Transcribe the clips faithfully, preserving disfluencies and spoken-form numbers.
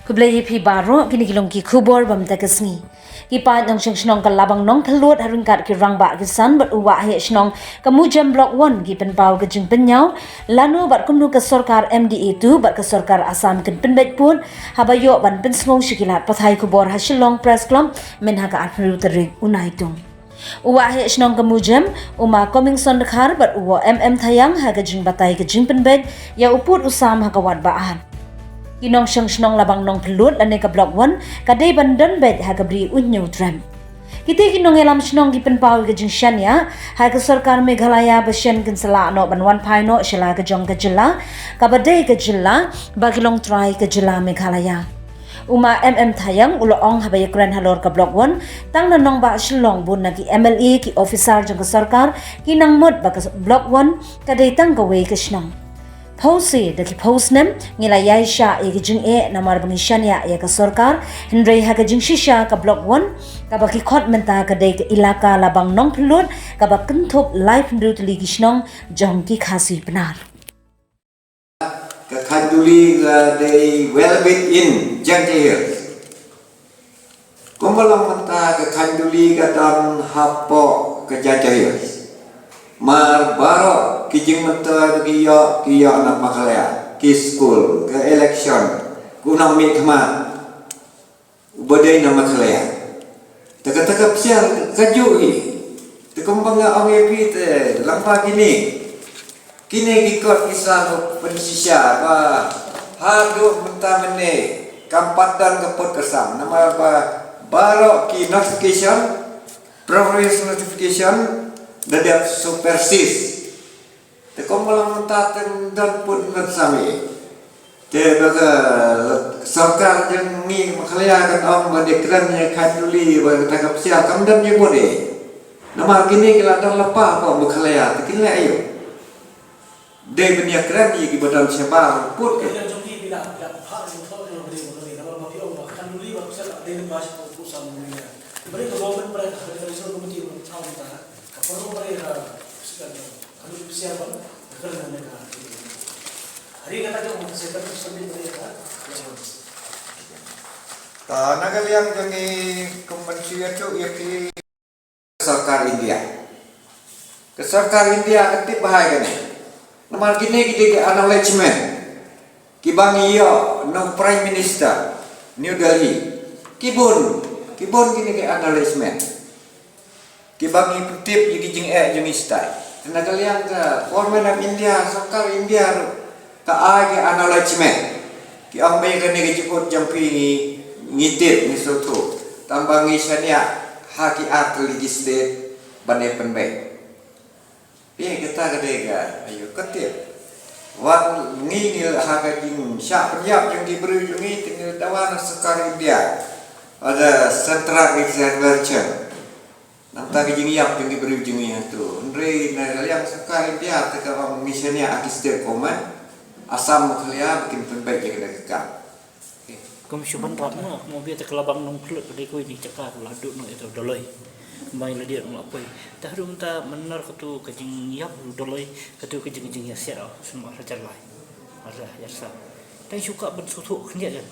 Khublei ïa phi baroh, kine ki long ki khubor ba mynta ka sngi. Ki paid nongshong shnong ka Labang Nongphllut ha ryngkat ki rangbah ki san bad u waheh shnong ka Mujem Block One ki pynpaw ka jingpynñiaw lano bad kumno ka sorkar M D A two bad ka sorkar Assam kin pynbeit pud haba ïoh ban pynsngew sha ki lad pathai khubor ha Shillong Press Club mynha ka arphew tarik u Naitung. U waheh shnong ka Mujem, u ma Comingson Dkhar bad u wa M M Thayang ha ka jingbatai ka jingpynbeit ïa u pud u sam ha ka wad Bah Hat. Ki nongshong shnong Labang Nongphllut lane ka Block One ka dei ban don beit ha ka Bri U Hynñiewtrep. Kitei ki nongïalam shnong ki pynpaw ïa ka jingshaniah ha ka sorkar Meghalaya ba shen kin sa lah noh ban wan phai noh sha la ka jong ka jylla kaba dei ka jylla ba ki long trai ka jylla Meghalaya. U ma M M Thayang u la ong haba ïakren halor ka Block One, tang na nongbah Shillong bun na ki M L A, ki officer jong ka sorkar ki nang mut ba ka Block One ka dei tang kawei ka shnong. Phewse da ki phewsnem ngi la ïaishah ïa ki jingeh namar ba ngi shaniah ïa ka sorkar, hynrei ha ka jingshisha ka Block One kaba ki khot mynta ka dei ka ilaka Labang Nongphllut kaba kynthup laiphew tylli ki shnong jong ki Khasi Pnar. Ka Khanduli ka dei well within Jaintia Hills. Kumba long mynta ka Khanduli ka don hapoh ka Jaintia Hills. Mar baroh ki jingmyntoi ba ki ïoh, ki ïoh na Meghalaya, ki skul, ka election, ki nongmihkhmat uba dei na Meghalaya. Te kata ka psiar ka juh hi. Te kumba nga ong ïa phi te lyngba kine, kine ki kot ki sa pynshisha ba haduh mynta mynne kam pat don ka pud ka sam namar ba baroh ki notification, previous notification da dep supersede. Te kumba long mynta te ym don pud ym don sam hi. Te ba ka sorkar jong ngi Meghalaya kan ong ba dei kren ïa Khanduli ba kata ka psiar kam don ïa pud hi. Namar kine ki la don lypa hapoh Meghalaya te kin leh aïu? Dei ban ïakren ïa kiba don shabar pud ki. Ta na ka liang jong ngi kum ban shu ïathuh ïa phi, sorkar India. Ka sorkar India ka tip bha ïa kane. Namar kine ki dei ki acknowledgement kiba ngi ïoh na u Prime Minister New Delhi. Ki bun, ki bun kine ki acknowledgement kiba ngi pyntip ïa ki jingeh jong ngi shatai. Te na ka liang ka Government of India, sorkar India ruh ka ai ki acknowledgement. Ki ong ba ïa kane ka jingkut jong phi ngi, ngi tip, ngi sngewthuh. Tangba ngi shaniah ha ki ar tylli ki state ban ïa pynbeit. Phi, kata ka dei ka, aïu, ka tip. Wat ngi, ngi ha ka jingshah pynïap jong ki briew jong ngi te ngi dawa na sorkar India. Ada central intervention. Nangta ka jingïap jong ki briew jong ngi hangto. Hynrei na ka liang sorkar India te ka ong ngi shaniah ha ki state government Assam, Meghalaya ba kin pynbeit ïa kane ka kam. Kum shu ban rap mo, mo bia te ka Labang Nongphllut ka dei kawei na ki jaka ka la duh noh ïa u Doloi. Kumba ngi la dei ruh la poi. Te haduh mynta mynnar kato ka jingïap u Doloi, kato ka jing, jingïasiat, shu ma hajar lai, hajar, hajar saw. Te shu ka ban sngewthuh khyndiat ïa.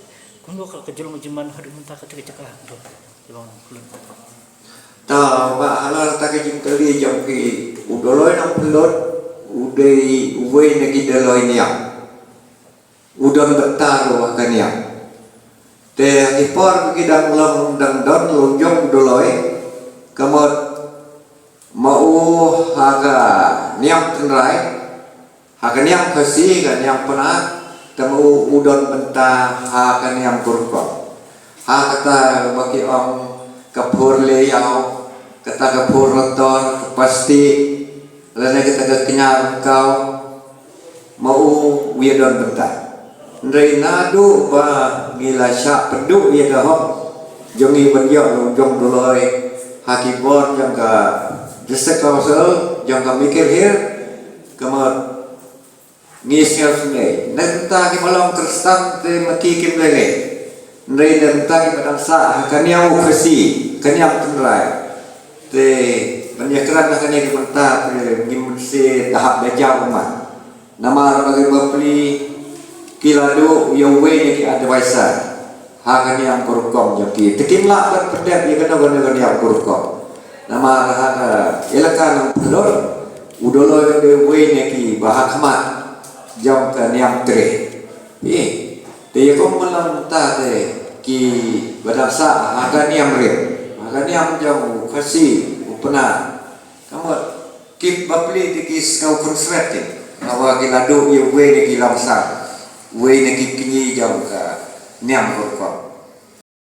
Kumno ka, ka jingmane jingman haduh mynta kata ka jaka hangto. Labang Nongphllut. Ta ba halor ta ka jingkylli jong phi, u Doloi Nongphllut u dei uwei na ki Doloi niam. U don bynta ruh ha ka niam. Te ha ki por ba ki dang long dang don la u jong u Doloi, ka mut ma u ha ka niam tynrai, ha ka niam Khasi, ka niam Pnar, te ma u u don bynta ha ka niam Kurkong. Ha kata ba ki ong ka phur le ïaw, kata ka phur lator, ka pasti, lane kata ka kñia ryngkaw, ma u u ïa don bynta. Hynrei naduh ba ngi la shah pynduh ïa ka hok jong ngi ban ïoh u jong u Doloi ha ki bor jong ka District Council jong ka Mikir Hills, ka mut ngi sngewsynei. Na ka bynta kiba long Khristan te ma ki kim lei lei. Hynrei na ka bynta kiba dang sah ha ka niam u Khasi, ka niam tynrai, te ban ïakren ha kane ka bynta te ngim mynsiem da hap da jam ma. Namar ba ki bapli ki la duh ïa uwei na ki advisor. ha ka niam ka rukom jong ki. Te kim lah ban pyndep ïa kano kano ka niam ka rukom. Namar ha ka elaka Nongpyndut u Doloi u dei uwei na ki ba ha khmat jong ka niam Tre. Te ïa kum mynta te ki ba dang sah ha ka niam Rim, ha ka niam jong u Khasi, u Pnar. Ka mut ki bapli te ki sngew khunswet te. Namar ki la duh ïa uwei na ki longsang, uwei na ki kñi jong ka niam ka rukom.